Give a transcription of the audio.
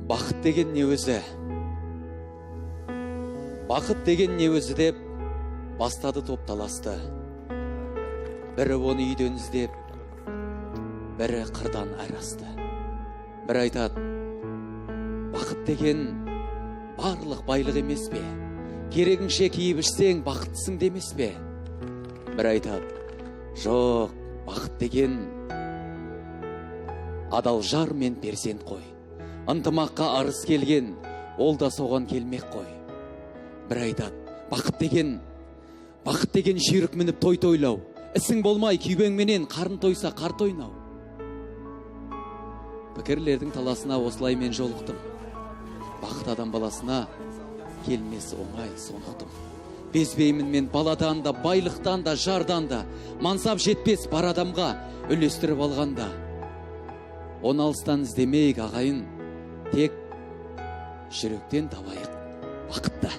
Бақыт деген не өзі? Бақыт деген не өзі деп бастады топ таласты. Бірі оны үйден іздеп, бірі қырдан арасты. Бірі айтады, бақыт деген барлық байлық емес пе? Керегіңше киіп ішсең, бақыттысың демес пе? Бірі айтады, жоқ, бақыт деген адал жар мен перзент қой. Ынтымаққа арыз келген, ол да соған келмек қой. Бірі айтады, бақыт деген, бақыт деген жүйрік мініп той тойлау. Ісің болмай күйбеңменен қарын тойса қарт ойнау. Пікірлердің таласына осылай мен жолықтым. Бақыт адам баласына келмес оңай, соны ұқтым. Безбеймін мен баладан да, байлықтан да, жардан да, мансап жетпес бар адамға үлестіріп алғанда. Оны алыстан іздемейік, ағайын, тек жүректен табайық бақытты.